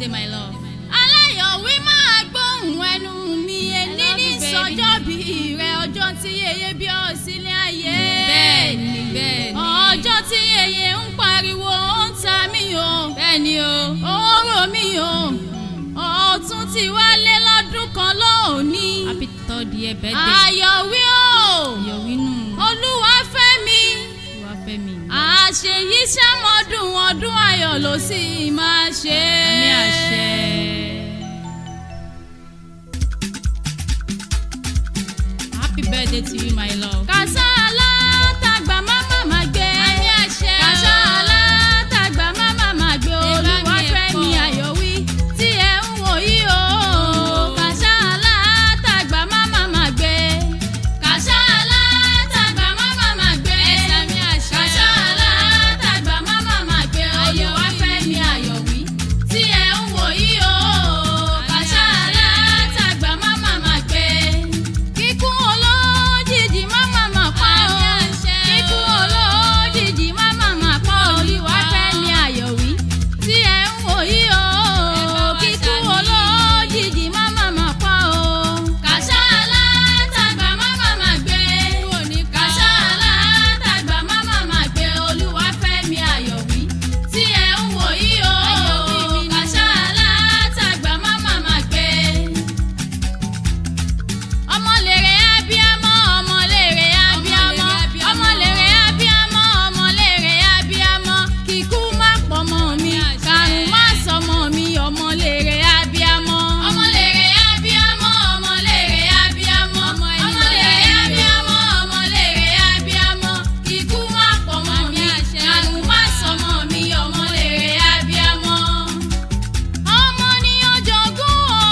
Birthday, my love. Aláyọ̀wí, máa gbóhùn ẹnu mi. Ẹni I love ní you, baby. sọjọ́ bí rẹ, ọjọ́ tí yèyé bí ọ sílé ayé. Bẹ́ẹ̀ni, bẹ́ẹ̀ni. Ọjọ́ tí yèyé ń pariwo, ó ń ta mí o. Bẹ́ẹ̀ni o. Ó rò mí o. Ọ̀tún ti wálé lọ́dún kan lónìí. Happy third year birthday. Ayọ̀wí o. Ayọ̀wí nù. Olúwafẹ́mi. Olúwafẹ́mi. Àṣeyí ṣàmọ́dún, ọdún ayọ̀ ló sì máa ṣe. Àmín, àṣẹ. Happy birthday to you, my love. Kàṣà alátàgbà má má má gbé. Àmín, àṣẹ. Kàṣà alátàgbà má má má gbé. Ẹ bá mi Olúwafẹ́mi ẹ̀kọ́. Ayọ̀wí tí ẹ ń wò yìí o. Kàṣà alátàgbà má má má gbé. Kàṣà alátàgbà má má má gbé. Ẹ ṣàmín, àṣẹ. Kàṣà alátàgbà má má má gbé. Olúwafẹ́mi Ayọ̀wí tí ẹ ń wò yìí o. Kàṣà alátàgbà má má má gbé. Kíkú olójijì má má má pa o. Àmín, àṣẹ. Kíkú olójijì má má má pa. Olúwafẹ́mi Ayọ̀wí tí ẹ ń wò yìí o. Ẹ bá wa Kíkú ṣàmín. olójijì má má má pa o. Kàṣà alátàgbà má má má gbé. Kàṣà alátàgbà má má má gbé. Olúwafẹ́mi Ayọ̀wí tí ẹ ń wò yìí o. Ayọ̀wí mi ni. Kàṣà alátàgbà má má má gbé. Ọmọlèrè abíámọ, ọmọlèrè abíámọ, ọmọlèrè abíámọ, ọmọlèrè abíámọ. Kíkú má pọmọ mi, kàrùn má sọmọ mi, ọmọlèrè abíámọ. Ọmọlèrè abíámọ, ọmọlèrè abíámọ, ọmọlèrè abíámọ, ọmọlèrè abíámọ. Kíkú má pọmọ mi, kàrùn má sọmọ mi, ọmọlèrè abíámọ. Ọmọ ni ó jogún o.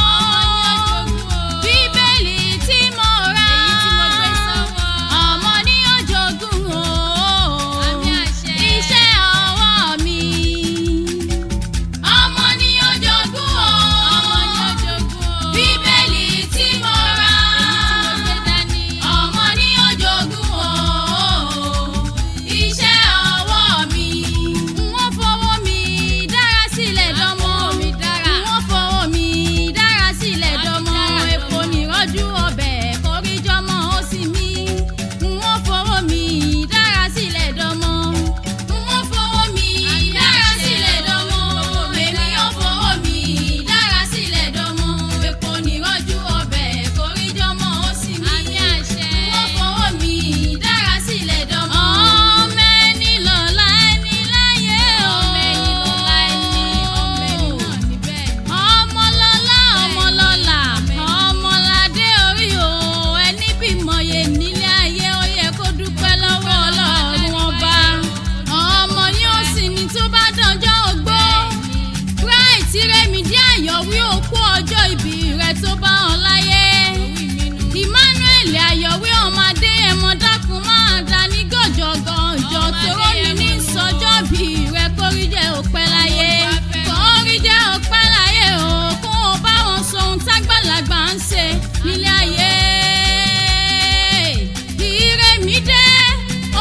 Bíbélì tí mo rà. Èyí tí mo gbé sọ́wọ́. Ọmọ ni ó jogún o. Àmín, àṣẹ. Iṣẹ́ ọwọ́ mi. Ọmọ ni ó jogún o. Ọmọ ni ó jogún o. Bíbélì tí mo rà. Èyí tí mo gbé dání. Ọmọ ni ó jogún o. Iṣẹ́ ọwọ́ mi. Wọ́n fọwọ́ mi dára sílẹ̀ dánmọ́. Àfọwọ́ mi dára. Wọ́n fọwọ́ mi dára sílẹ̀ Àfi dánmọ́. dára Epo dánmọ́. nìrọ́jú ọbẹ̀ kọríjọ́mọ́ ó sì mí. Wọ́n fọwọ́ mi dára sílẹ̀ dánmọ́. Wọ́n fọwọ́ mi Àmín, dára àṣẹ. sílẹ̀ dánmọ́. Èmi ò fọwọ́ mi dára sílẹ̀ dánmọ́. Epo nìrọ́jú ọbẹ̀ kọríjọ́mọ́ ó sì mí. Àmín, àṣẹ. Wọ́n fọwọ́ mi dára sílẹ̀ dánmọ́. Ọmọ ẹni lọ́la ẹni láyé o. Ọmọ ẹni lọ́la ẹni, ọmọ ẹni náà ní bẹ́ẹ̀. Ọmọlọ́lá, ọmọlọ́lá, Ọmọ ẹni. ọmọládé orí o. Ẹni bímọ yè nílé ayé, ó yẹ kó dúpẹ́ lọ́wọ́ Ọlọ́run ọba. Ọmọ ni ó sì ní tó bá dánjọ́ ogbó. Bright Rẹ́mídé Ayọ̀wí, òkú ọjọ́ ìbí rẹ̀ tó bá ọ láyé. Emmanuel Ayọ̀wí ọmọdé ẹ̀mọ́, dákun máa dá ní gànjọ́gànjọ́ toró ní ní sọjọ́ bí rẹ̀, kórí jẹ́ òpẹ́ láyé. Kórí jẹ́ òpẹ́ láyé o, kó o bá wọn sọ ohun tágbàlagbà ń ṣe nílé ayé. Ìrẹ̀mídé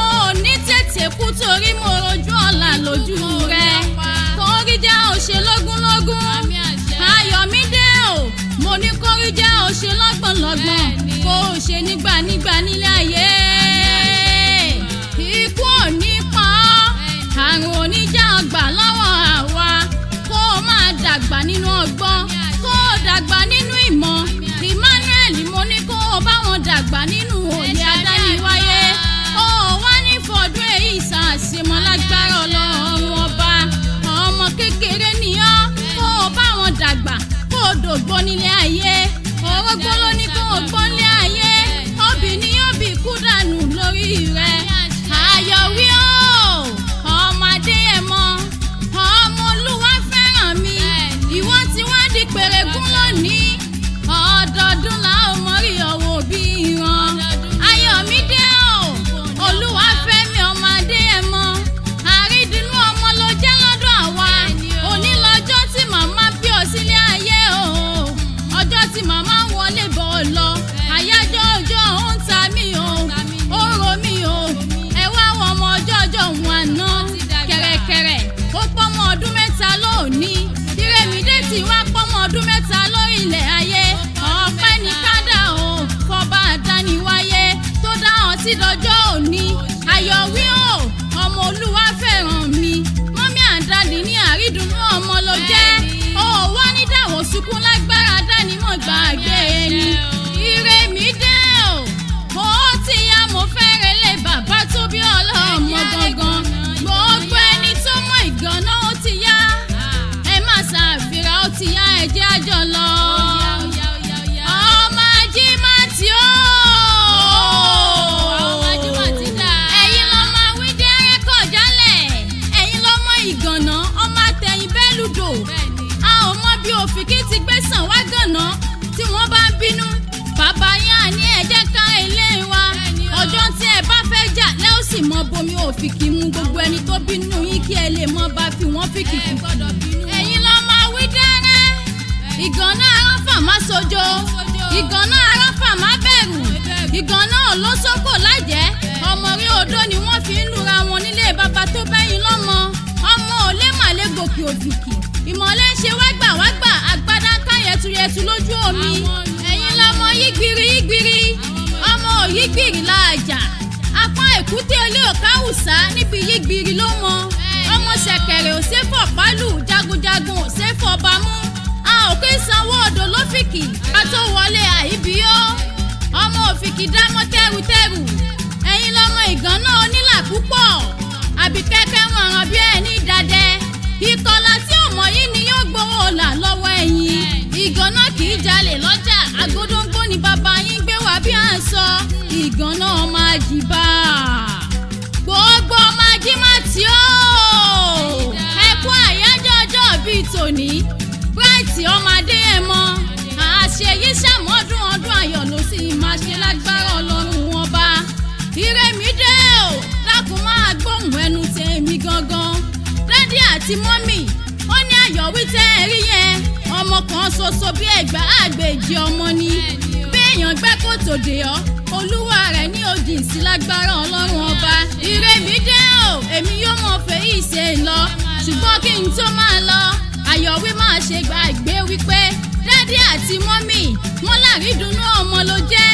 ò ní tètè kú torí mo rojú ọ̀la lójú rẹ̀. Kórí jẹ́ òṣè lógúnlógún. Àmín, àṣẹ. Ayọ̀mídé o, mo ní kórí jẹ́ òṣè lọ́gbọ̀nlọ́gbọ̀n. Bẹ́ẹ̀ni. Kó o ṣe nígbà nígbà nílé ayé. Ikú ò ní pa ọ́, àrùn ò ní já ọgbà lọ́wọ́ àwa. Kó o máa dàgbà nínú ọgbọ́n, kó o dàgbà nínú ìmọ̀. Emmanuel, mo ní kó o bá wọn dàgbà nínú òye adániwáyé. Ó wá ní fọdún èyí ṣàṣemọ́ lágbára Ọlọ́run ọba. Ọmọ kékeré ni ọ́, kó o bá wọn dàgbà, kó o dògbò nílé ayé. Orógbó ló ní kó o gbọ́ nílé ayé. Obì ni ó bì. ti wá pọ́mọ ọdún 3 lórí ilẹ̀ ayé. Ọpẹ́ ní kádà o fọba àdániwáyé tó dá ọ sí dọjọ́ òní. Ayọ̀wí o, ọmọ Olúwa fẹ́ràn mi. Mọ́mí àǹdádì ní àrídùnnú ọmọ ló jẹ́. Ó wá ní dàwọ̀ sunkún lágbára dánimọ̀ gbàgbé ẹni. Ire mi dé o, ó ti yá, mo fẹ́ relé bàbá tó bí ọlọ́mọ gangan. Gbogbo ẹni tó mọ Ìgànná, ó ti yá. Ẹ má ṣàfihàn, ó ti yá, ẹ jẹ́ àjọ lọ. Ọmọ Ajímọ̀tì ó. Ọmọ Ajímọ̀tì dà. Ẹ̀yin lọ́mọ Wíndẹ́rẹ́ kọ̀ jálẹ̀. Ẹ̀yin lọ́mọ Ìgànná, ọmọ àtẹ̀yìn bẹ́ẹ̀ lùdò. A ò mọ bí òfìkí ti gbé sàn wá gànà tí wọ́n bá ń bínú. Bàbá yín àní ẹ jẹ́ ká ilé wa. Ọjọ́ tí ẹ bá fẹ́ jà lẹ́ ó sì mọ bomi òfìkí mu gbogbo ẹni tó bínú yín kí ẹ lè mọ bá fi wọ́n fìkì Ẹ fìkì. gbọ́dọ̀ bínú. Ẹ̀yin lọ́mọ Wíndẹ́rẹ́. Ìgànná aráfà má sojo. Ìgànná aráfà má bẹ̀rù. Ìgànná olóṣòkò lájẹ́. Ọmọ rí odó ni wọ́n fi ń lura wọn nílé bàbá tó bẹ́yìn lọ́mọ. Ọmọ òlé màlẹ́ gòkè òfìkì. Ìmọ̀lẹ́ ń ṣe wágbàwágbà, àgbádá ká yẹtuyẹtu lójú omi. Ẹ̀yin lọ́mọ yígbiri yígbiri. Ọmọ òyígbìrì láàjà. Apá èkúté ilé òkáwùsá níbi yígbiri ló mọ. Ọmọ ṣẹ̀kẹ̀rẹ̀ ò ṣe fọ̀ pálù, jagunjagun ò ṣe fọ̀ bámú. A ò kí sanwó odò lófìkì, ká tó wọlé àìbíyó. Ọmọ òfìkì dámọ́ tẹ́rùtẹ́rù. Ẹ̀yin lọ́mọ Ìgànná onílà púpọ̀. Àbí kẹ́kẹ́ wọn ràn bí ẹni dàdẹ. Ìkọlà tí ò mọ̀ yín ni yóò gbowó ọ̀la lọ́wọ́ ẹ̀yin. Ìgànná kì í jalè lọ́jà. Àgódóńgbò ni bàbá yín gbé wá bí à ń sọ. Ìgànná ọmọ àjìbá. Gbogbo ọmọ Ajímọ̀tì ó. Ẹ kú àyájọ́ ọjọ́ bíi tòní. Bright ọmọ Adéyẹmọ. Àṣeyí ṣàmọ́dún, ọdún ayọ̀ ló sì máa ṣe lágbára Ọlọ́run wọn bá. Ire mi dé o, dákun máa gbóhùn ẹnu tèmi gangan. Daddy àti mummy, ó ní Ayọ̀wí tẹ́ ẹ rí yẹn. Ọmọ kan ṣoṣo bí ẹgbàá àgbèjì ọmọ ni. Béèyàn gbẹ́ kòtò dè ọ́, olúwa rẹ̀ ní òjì sí lágbára Ọlọ́run ọba. Ire mi dé o, èmi yóò mọ̀ fèyí ṣe lọ. Ṣùgbọ́n kí n tó máa lọ, Ayọ̀wí máa ṣe gbàgbé wípé daddy àti mummy wọ́n lárídùnnú ọmọ ló jẹ́.